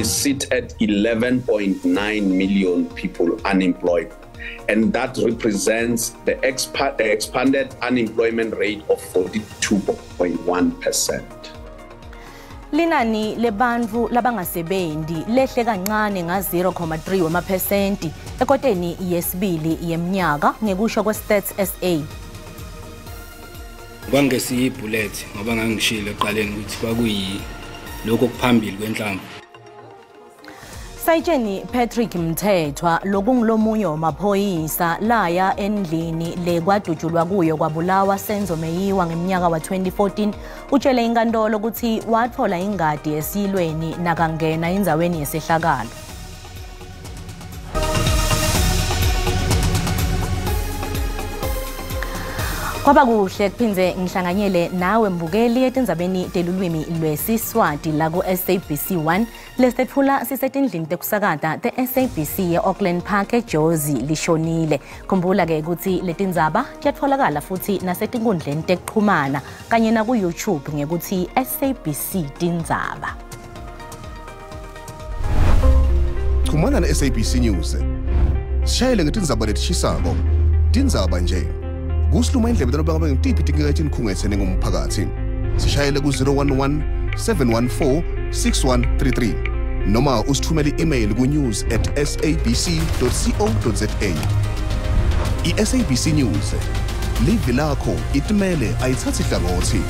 We sit at 11.9 million people unemployed, and that represents the expanded unemployment rate of 42.1%. Linani lebantfu labangasebenti lehle kancane nga-0,3 wemaphesenti ekoteni yesibili yemnyaka ngekusho kwe-Stats SA. Kwangesiyi-bullet ngoba ngangishilo ekuqaleni ukuthi kwakuyi lokho kuphambili kwenhlamvu. Sayitsheni Patrick Mthethwa lokungulomunye wamaphoyisa laya endlini le kwadutshulwa kuyo kwabulawa Senzo Meyiwa ngeminyaka wa-2014 utshele inkantolo ukuthi wathola ingadi esiyilweni nakangena endzaweni yesehlakalo. Kwaba kuhle kuphindze ngihlanganyele nawe mbukeli etindzabeni telulwimi lwesiSwati la ku-SABC 1 lesethula sisetindlini tekusakata te-SABC ye-Auckland Park eJozi lishonile. Khumbula-ke ukuthi letindzaba tiyatfolakala futhi nasetinkundleni tekuxhumana kanye naku-YouTube ngekuthi SABC Tindzaba. Chumana ne-SABC News. Sishayele ngetindzaba letishisako. Tindzaba nje. Kusiluma indlebe noma ngabe ngitiphi tinkinga etinikhungethe ningumphakathi. Sishayele ku-011 714 6133 noma usithumele i-email ku-news@sabc.co.za. I-SABC News, livi lakho, itimele, ayithathi hlangothi.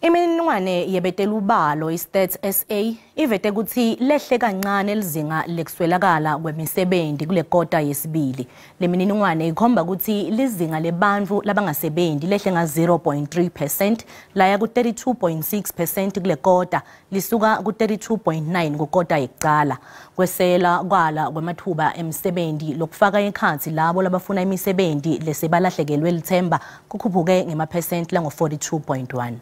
Imininingwane yebetelubalo iStats SA ivete ukuthi lehle kancane lizinga lekuswelakala kwemisebenzi kule kota yesibili. Le mininingwane ikhomba ukuthi lizinga lebantfu labangasebenzi lehle nga 0.3% laya ku 32.6% kule kota lisuka ku 32.9 kukota yekucala. Kwesela kwala kwemathuba emsebenzi lokufaka ekhatsi labo labafuna imisebenzi lesebalahlekelwe lithemba kukhuphuke ngemaphesenti lango 42.1.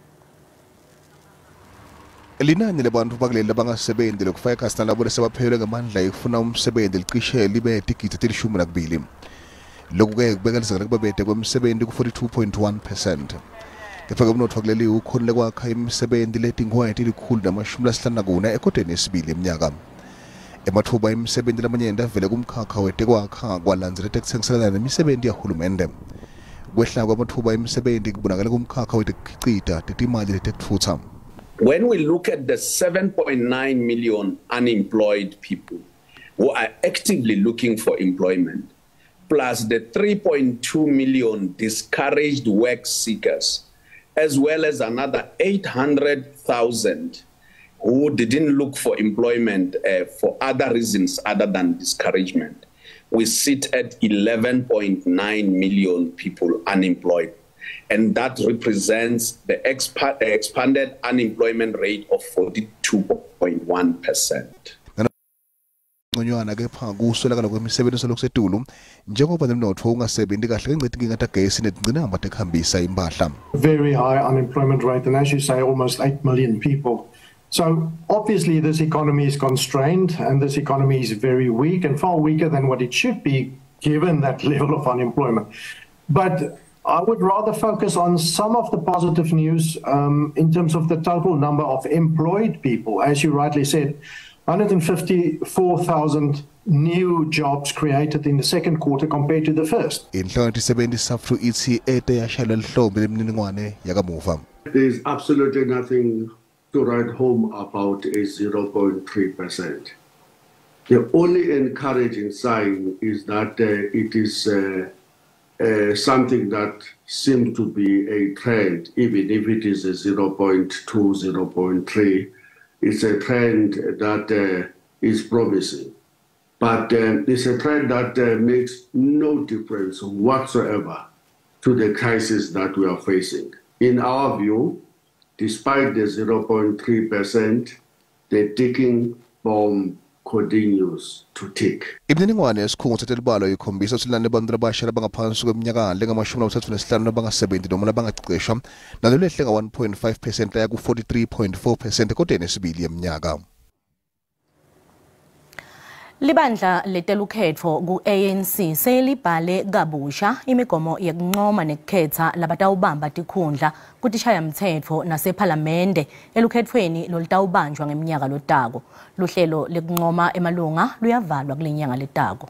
Linani lebantu bakuleli labangasebenzi lokufaka ekhatsi nalabo lesebaphelelwe ngemandla ekufuna umsebenzi licishe libe tigidi tili-12. Lokhu-ke kubeka lizinga lekubabete kwemisebenzi ku-42.1%. Kepha-ke umnotfo wakuleli ukhonile kwakha imisebenzi letinkhwane tili-154 ekoteni yesibili eminyaka. Ematfuba emisebenzi lamanyenti avele kumkhakha wetekwakha kwalandzela tekutsengiselana nemisebenzi yahulumende. Kwehla kwamatfuba emisebenzi kubonakala kumkhakha wetekukhicita, tetimali netekutfutsa. When we look at the 7.9 million unemployed people who are actively looking for employment, plus the 3.2 million discouraged work seekers, as well as another 800,000 who didn't look for employment for other reasons other than discouragement, we sit at 11.9 million people unemployed. And that represents the expanded unemployment rate of 42.1%. Ngconywana kepha kuswelakala kwemisebenzi solokusetulu njengoba nemnotfo ungasebenzi kahle ngenca yetinkinga tagesi netingqinamba tekuhambisa impahla. Very high unemployment rate, and as you say, almost 8 million people. So obviously this economy is constrained, and this economy is very weak and far weaker than what it should be given that level of unemployment. But I would rather focus on some of the positive news in terms of the total number of employed people. As you rightly said, 154,000 new jobs created in the second quarter compared to the first. Inhlangano yetisebenti SAFTU itsi ete yashayelwa lihlombe lemininingwane yakamuva. There is absolutely nothing to write home about a 0.3%. The only encouraging sign is that it is something that seems to be a trend, even if it is a 0.2, 0.3. It's a trend that is promising. But it's a trend that makes no difference whatsoever to the crisis that we are facing. In our view, despite the 0.3%, the ticking bomb continues to tick. Imininingwane yesikhungo setelibalo ikhombisa ukuthi linani lebantfu labasha labangaphansi kweminyaka lengama-35 labangasebenzi noma labangaceceshwa nalo lehle nga-1.5% laya ku-43.4% ekoteni yesibili yeminyaka. Libandla letelukhetfo ku-ANC selibhale kabusha imigomo yekuncoma nekukhetha labatawubamba tikhundla kutishayamtsetfo nasephalamende elukhetfweni lolutawubanjwa ngeminyaka lotako. Luhlelo lekuncoma emalunga luyavalwa kulenyanga letako.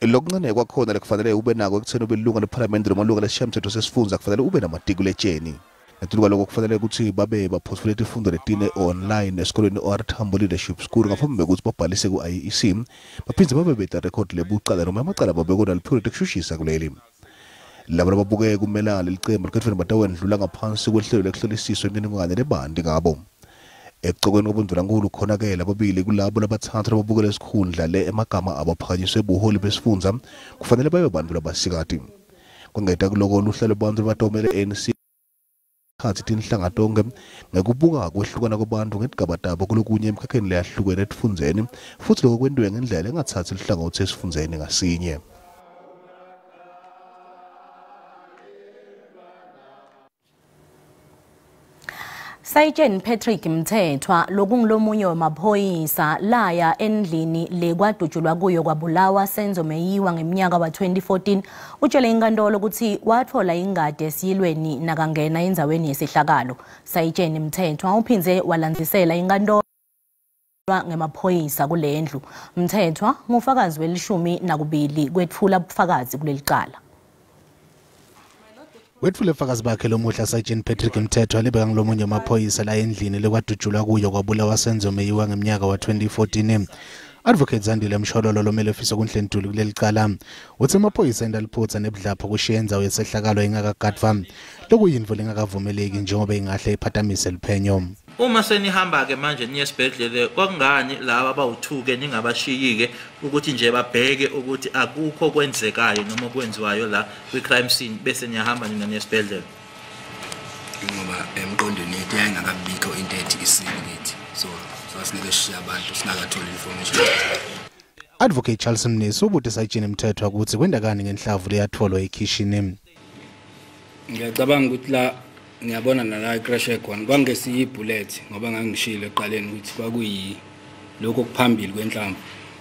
Lokuncane kwakhona lekufanele ube nako ekutheni ube lilunga lephalamende noma lunga lesishayamtsetfo sesifundza kufanele ube namatikuletsheni. Ngetulu kwaloko kufanele kutsi babe baphotfule tifundvo letine online esikolweni OR Tambo Leadership School ngaphambi kwekutsi babhalise ku-IEC, baphindze babe beta rekhodi lebucala noma emacala babekona liphiko letekushushisa kuleli. Labo lababuke kumela lelicembu lukhetfweni batawendlula ngaphansi kwehlelo lekuhlolisiswa imininingwane lebanti ngabo. Ekucokweni kwabondvunankhulu khona-ke lababili kulabo labatsatfu lababukele sikhundla le emagama abo aphakanyiswe buholi besifundza kufanele babe bantfu labasikati. Kwengeta kuloko luhlelo lwebantfu labatomele ANC khatsi tinhlanga tonkhe ngekubuka kwehlukana kwabantu ngetigaba tabo kulokunye emikhakheni leyahlukene etifundzeni futsi lokho kwentiwe ngendlela engatsatsi luhlangotsi esifundzeni ngasinye. Sayitsheni Patrick Mthethwa lokungulomunye wemaphoyisa laya endlini lekwadutshulwa kuyo kwabulawa Senzo Meyiwa ngeminyaka wa-2014 utshele inkantolo ukuthi wathola ingadi esiyilweni nakangena endzaweni yesehlakalo. Sayitsheni Mthethwa uphindze walandzisela inkantolo ngemaphoyisa kulendlu. Mthethwa ngufakazi welishumi nakubili kwetfula bufakazi kuleli cala. Wetfule bufakazi bakhe lomuhla Sergeant Patrick Mthethwa lebeka ngilomunye wamaphoyisa la endlini lekwadutshulwa kuyo kwabulawa Senzo Meyiwa ngeminyaka wa-2014. Advocate Zandile Mshololo lomele Fisokuhle Ntuli kuleli cala utsi emaphoyisa enta liphutsa nebudlapha kushiya indzawo yesehlakalo ingakagadvwa, lokuyintfo lengakavumeleki njengoba ingahle iphatamise luphenyo. Uma senihamba-ke manje niye esibhedlele, kwakungani laba abawu-2-ke ningabashiyi-ke ukuthi nje babheke ukuthi akukho kwenzekayo noma kwenziwayo la kwi-crime scene, bese niyahamba nina niye esibhedlela? Ngoba emqondweni yethu yayingakabikho into ethi isini kithi, so sasingeke sishiye abantu singakatholi information. Advocate Charles Mnisi ubute Sayitsheni Mthethwa ukuthi kwendakani ngenhlavu leyatfolwa ekhishini. Ngiyacabanga ukuthi la ngiyabona nala icrash khona kwangesiyi ibullet, ngoba ngangishilo ekuqaleni ukuthi kwakuyi lokho okuphambili kwenhlamvu,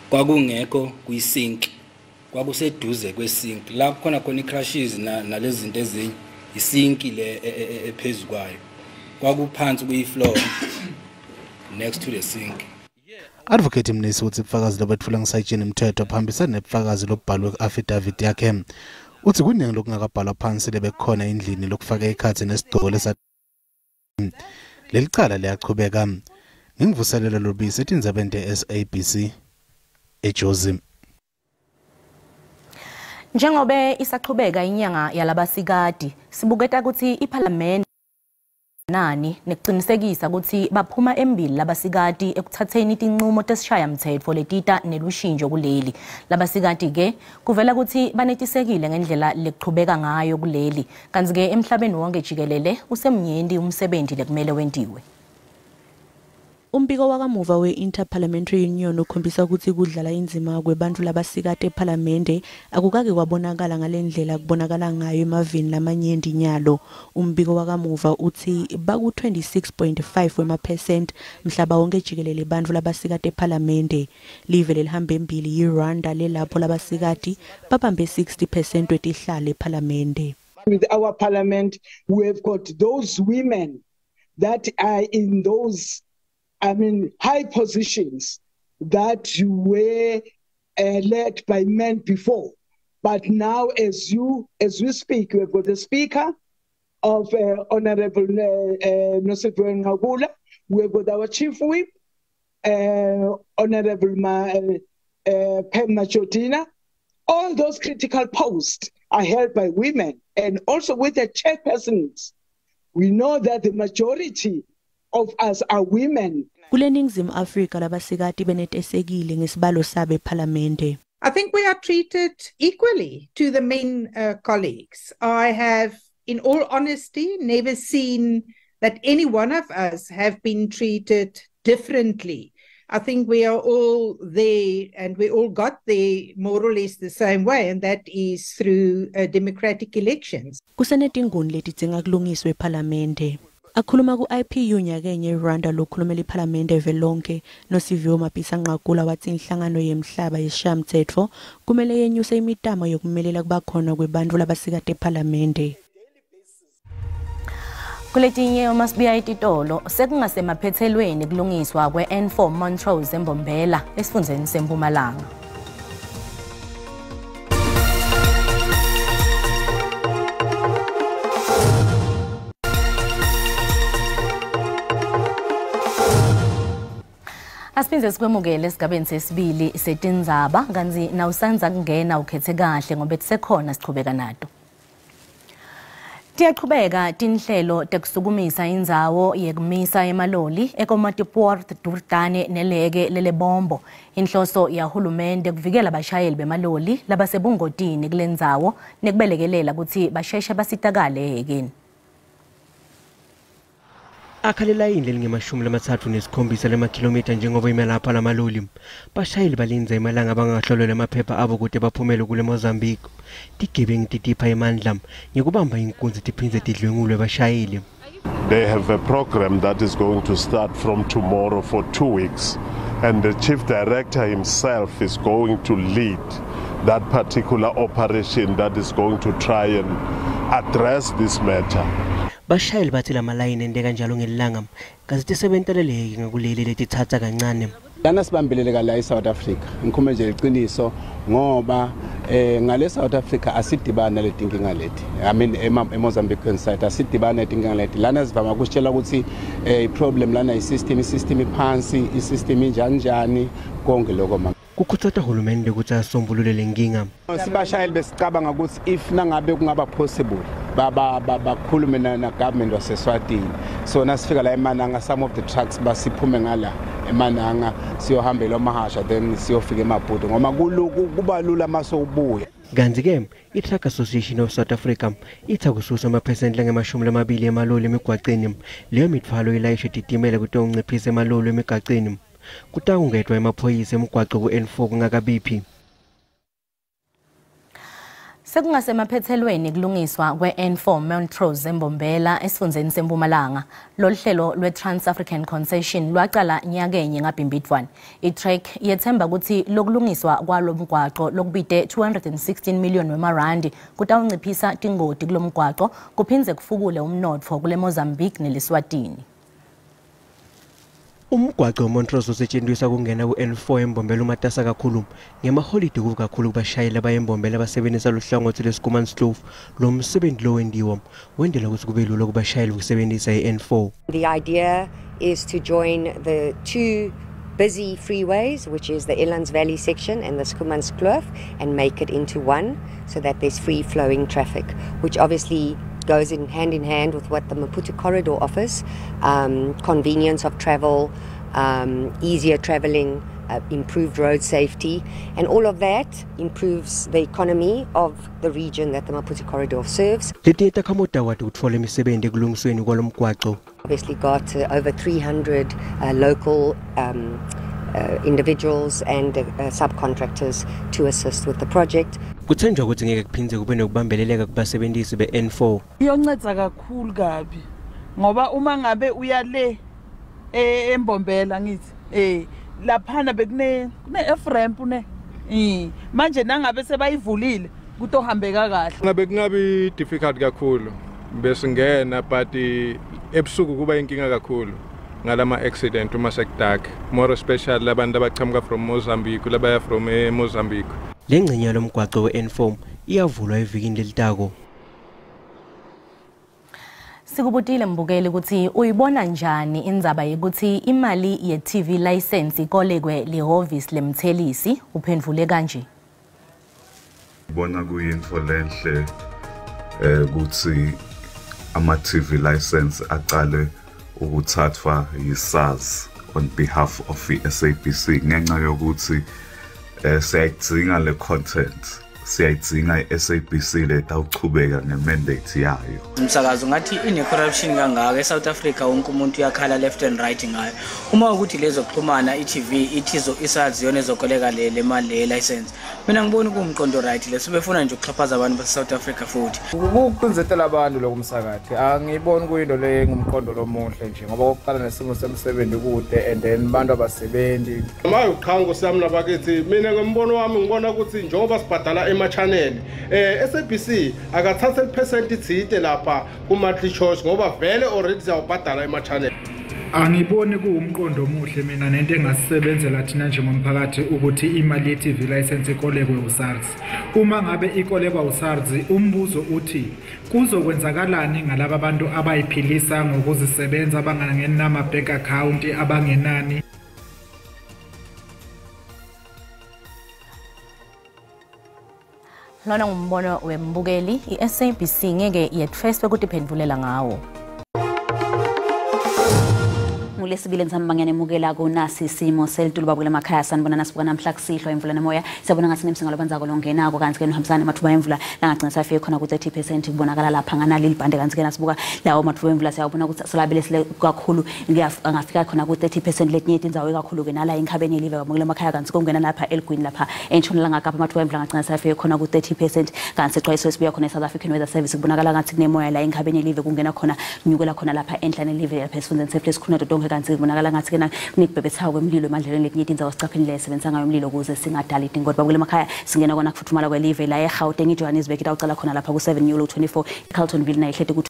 kwakungekho kwisink, kwakuseduze kwesink la kukhona khona icrashes nalezi zinto ezinye, isinki le ephezulu kwayo kwakuphansi kuyi-floor next to the sink. Advocate Mnisi utsi bufakazi lobetfulwa nguSayitsheni Mthethwa buhambisana nebufakazi lobubhalwe ku-affidavit yakhe. Utsi kuningi lokungakabhalwa phansi lebekukhona endlini lokufaka ekhatsi nesigcoko lesa. Leli cala liyachubeka. Nginguvuselela Lubisi etindzabeni te-SABC eJozi. Njengobe isachubeka inyanga yalabasikati, sibuketa kutsi iphalamende nani nekucinisekisa kutsi baphuma embili labasikati ekuthatheni tinqumo tesishayamtsetfo letita nelushintsho kuleli. Labasikati ke kuvela kutsi banetisekile ngendlela lekuchubeka ngayo kuleli, kantsi ke emhlabeni wonke jikelele usemnyenti umsebenzi lekumele wentiwe. Umbiko wakamuva we-Interparliamentary Union ukhombisa ukuthi kudlala indzima kwebantfu labasikati ephalamende akukake kwabonakala ngalendlela kubonakala ngayo emaveni lamanyenti nyalo. Umbiko wakamuva utsi baku-26.5 wemaphesenti mhlaba wonke jikelele bantfu labasikati ephalamende. Live lelihambe embili yiRwanda lelapho labasikati babambe 60% wetihlalo ephalamende. With our parliament, we have got those women that are in those high positions that were led by men before. But now, as we speak, we've got the Speaker of Honorable Nosiviwe Nqakula, we've got our Chief Whip, Honorable Pem Majodina. All those critical posts are held by women, and also with the chairpersons. We know that the majority of us are women. KuleNingizimu Afrika labasikati benetesekile ngesibalo sabo ephalamende. I think we are treated equally to the men colleagues. I have, in all honesty, never seen that any one of us have been treated differently. I think we are all there and we all got there more or less the same way, and that is through democratic elections. Kusenetinguni letidzinga kulungiswa ephalamende. Akhuluma ku-IPU nyakenye eRwanda lokhulumela iphalamende velonke Nosiviwe Mapisa-Nqakula watsi inhlangano yemhlaba yesishayamtsetfo kumele yenyuse imitamo yokumelela kubakhona kwebantfu labasikati ephalamende. Kuletinye uma sibuya etitolo sekungasemaphethelweni kulungiswa kwe-N4 Montrose eMbombela esifundzeni seMpumalanga. Asiphinde sikwemukele esigabeni sesibili setindzaba kantsi nawusandza kungena ukhethe kahle ngoba kusekhona sichubeka nato. Tiyachubeka tinhlelo tekusukumisa indzawo yekumisa emaloli eKomatipoort Durdane neleke lelebombo. Inhloso yahulumende kuvikela abashayeli bemaloli labasebungotini kulendzawo nekubelekelela kutsi basheshe basitakale ehhekeni. Akhalela indle linge-37 lemakhilomitha njengoba ime lapha lamaloli. Bashayeli balindza emalanga bangahlolelwa emaphepha abo kute baphumele kule Mozambique. Tigebengu titipha emandla ngekubamba inkunzi tiphindze tidlwengulwe bashayeli. They have a program that is going to start from tomorrow for 2 weeks, and the chief director himself is going to lead that particular operation that is going to try and address this matter. Bashayeli bathi lamalayini ente kanjalo ngelanga kaze tisebenteleleke ngakuleli letithatha kancane. Lana sibambeleleka la eSouth Africa ngikhuluma nje iqiniso ngoba ngale South Africa asidibana letinkinga leti. I mean eMozambique side asidibana letinkinga leti. Lana sivama kusitshela ukuthi i-problem lana i-system iphansi, i-system injani njani konke lokho mama. Kukhutsata hulumende ukuthi asombulule lenkinga. Sibashayeli besicabanga ukuthi if nangabe kungaba possible bakhulume na government waseSwatini. So nasifika la eMananga some of the trucks basiphume ngala eMananga siyohambela eMahasha then siyofika eMaputo ngoba kuba lula masowubuya. Kanti-ke i-Truck Association of South Africa itha kususa amaphesenti langama-20 emaloli emigwaceni. Leyo mithwalo ilayishe titimela kutewunciphisa emaloli emigwaceni. Kutawungetwa emaphoyisa emgwaco ku-N4 kungakabiphi. Sekungasemaphethelweni kulungiswa kwe-N4 Montrose eMbombela esifundzeni seMpumalanga. Lolu hlelo lwe-Trans-African Concession lwacala nyakenye ngaBhimbidvwane. I-TRAC yethemba ukuthi lokulungiswa kwalo mgwaco lokubite 216 million wemarandi kutawunciphisa tingoti kulo mgwaco kuphindze kufukule umnotfo kule Mozambique neLeswatini. Umgwaco weMontrose usetshenziswa kungena ku-N4 eMbombela umatasa kakhulu ngemaholide kubi kakhulu kubashayeli abayeMbombela abasebenzisa luhlangothi lweSchoemanskloof. Lo msebenzi lo wendiwa wendela ukuthi kube lula kubashayeli ukusebenzisa i-N4. The idea is to join the two busy freeways, which is the Elands Valley section and the Schoemanskloof, and make it into one so that there's free flowing traffic, which obviously goes in hand with what the Maputo corridor offers, convenience of travel, easier traveling, improved road safety, and all of that improves the economy of the region that the Maputo corridor serves. Letinye takhamuti utfola imisebenti ekulungisweni kwalomgwaco. Obviously got over 300 local individuals and subcontractors to assist with the project. Kuthenjwa ukuthi ngeke kuphindze kube nokubambeleleka kubasebenzisi be-N4. Iyonceda kakhulu kabi ngoba uma ngabe uya le eMbombela ngithi laphana bekune F ramp ne manje nangabe sebayivulile kutohambeka kahle. Ngabe kungabi difficult kakhulu besingena but ebusuku kuba inkinga kakhulu ngalama accident uma sekudark, more especially labantu abachamuka from Mozambique labaya from eMozambique. Lengcenye yalomgwaco we-N4 iyavulwa evikini lelitako. Sikubutile mbukeli ukuthi uyibona njani indzaba yokuthi imali ye-TV license ikolekwe lihhovisi lemthelisi, uphendvule kanje. Ibona kuyinto lenhle ukuthi ama-TV license aqale ukuthathwa yi-SARS on behalf of i-SABC ngenxa yokuthi siyayidzinga le content. Siyayidzinga i-SABC letawuchubeka ngemandate yayo. Umsakazo ngathi ine-corruption kangaka e-South Africa, wonke umuntu uyakhala left and right ngayo. Uma ukuthi lezokuxhumana i-TV ithi iSARS yona ezokoleka le mali le license, mina ngiboni kuwumqondo right leso, befuna nje ukuxhaphaza abantu base-South Africa futhi. Ukuqinzetela abantu lokhu umsakade angiyiboni kuyinto le engumqondo lomuhle nje, ngoba kokuqala nesimo semsebenzi kude and then abantu abasebenzi. Maye qha nkosi yami nabakithi, mina ngombono wami ngibona ukuthi njengoba sibhadala ema-channel SABC akathathe iphesenti ithide lapha ku-MultiChoice, ngoba vele already siyawubhadala ema-channel. Angiboni kuwumqondo omuhle mina nento engasebenzela thina njengomphakathi ukuthi imali ye-TV license ikolekwe uSARS. Uma ngabe ikolekwa uSARS, umbuzo uthi kuzokwenzakalani ngalaba bantu abayiphilisa ngokuzisebenza, abangenama bank account, abangenani? Lona ngumbono wembukeli, i-SABC ngeke yetfeswe kutiphendvulela ngawo. Ngulesibili ngisamba ngiyanemukela kunasi isimo selitulu babukela emakhaya. Sanibona nasibuka namhla kusihlwa imvula nemoya. Siyabona ngathi nemsinga lobanzako longenako, kanti ke nohambisana amathuba emvula langagcina safike khona ku-30% kubonakala lapha nganali libhande. Kanti ke nasibuka lawo mathuba emvula siyabona ukuthi salabelesile kakhulu, angafika khona ku-30% letinye tindzawo kakhulu ke nala enkhabeni yelive babukela emakhaya. Kanti kungena lapha eligwini lapha entshonalanga Kapa amathuba emvula angagcina safike khona ku-30%. Kanti sixwayiso esibuya khona e-South African Weather Service kubonakala ngathi kunemoya la enkhabeni yelive, kungena khona nyukela khona lapha enhlane live lapha esifundeni sethu lesikhulu nato tonke. Kanti kubonakala ngathi ke kunekubhebhetheka kwemlilo emadlelweni letinye tindzawo, sicapheni le sebenzisa ngayo umlilo ukuze singadali tingoti. Babukela emakhaya, singena kona kufuthumala kwelive la eGauteng, iJohannesburg itawucala khona lapha ku-7 nyulo 24, iCarltonville nayo ihleti ku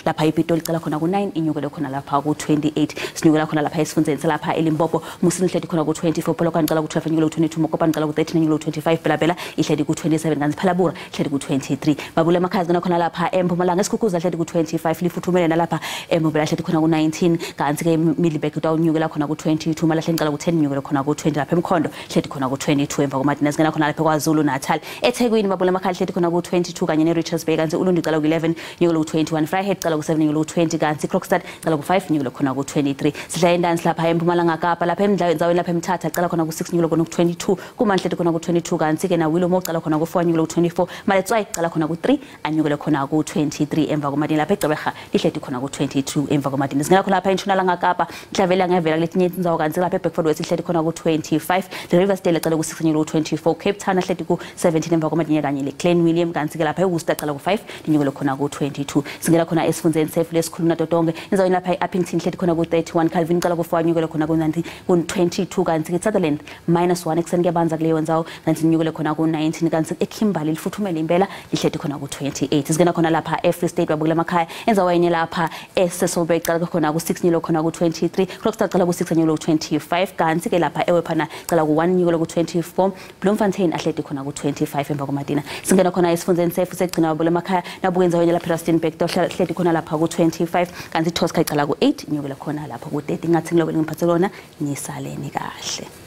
lapha iPitoli icala khona ku-9 inyukele khona lapha ku-28. Sinyukela khona lapha esifundzeni salapha eLimpopo, Musina ihleti khona ku-24, Polokwane icala ku-12 inyukele ku-22, Mokopane icala ku-13 inyukele ku-25, Bela-Bela ihleti ku-27, kanti Phalaborwa ihleti ku-23. Babukela emakhaya, singena khona lapha eMpumalanga, Esikhukhuza ihleti ku-25, lifuthumele nalapha eMbombela ihleti khona ku-19, kanti ke Middelburg itawunyukela khona ku-22, Malahleni icala ku-10 inyukele khona ku-20, lapha eMkhondo ihleti khona ku-22 emva komadina. Singena khona lapha KwaZulu Natal, eThekwini babukela emakhaya ihleti khona ku-22 kanye ne-Richards Bay, kanti Ulundi icala ku-11 inyukele ku-21, Vryheid icala ku-7 inyukele ku-20, kanti Krokstad icala ku-5 inyukele khona ku-23. Sidla endansi lapha eMpumalanga Kapa, lapha emdlaweni lapha eMthatha icala khona ku-6 inyukele khona ku-22, kuManhle khona ku-22, kanti ke na Willowmore icala khona ku-4 inyukele ku-24, Maletswai icala khona ku-3 anyukele khona ku-23 emva komadini. Lapha eGqeberha lihleti khona ku-22 emva komadini. Singena khona lapha eNtshonalanga Kapa, Nhlavela ngevela kuletinye tindzawo, kanti lapha eBeckford West ihleti khona ku-25, the Riversdale icala ku-6 inyukele ku-24, Cape Town ahleti ku-17 emva komadini kanye le Clan William, kanti ke lapha eWorcester icala ku-5 inyukele khona ku-22. Singena khona esifundzeni setfu lesikhulu nato tonke endzaweni lapha e-Upington ihleti khona ku-31, Calvin icala ku-4 inyukele khona ku-22, kanti ke Sutherland -1 ekuseni kuyabanza kuleyo ndzawo, kanti inyukele khona ku-19, kanti eKimberley lifuthumele impela lihleti khona ku-28. Singena khona lapha e-Free State babukela emakhaya, endzaweni lapha eSesselberg icala khona ku-6 inyukele khona ku-23, Krokstad icala ku-6 inyukele ku-25, kanti ke lapha eWephana icala ku-1 inyukele ku-24, Bloemfontein ahleti khona ku-25 emva komadina. Singena khona esifundzeni setfu sekugcina babukela emakhaya, nabuka endzaweni lapha eRustenburg hleti khona lapha ku-25, kanti Tosca icala ku-8 inyukele khona lapha ku-30. Ngathi ngiloko ngiphathe lona, nisaleni kahle.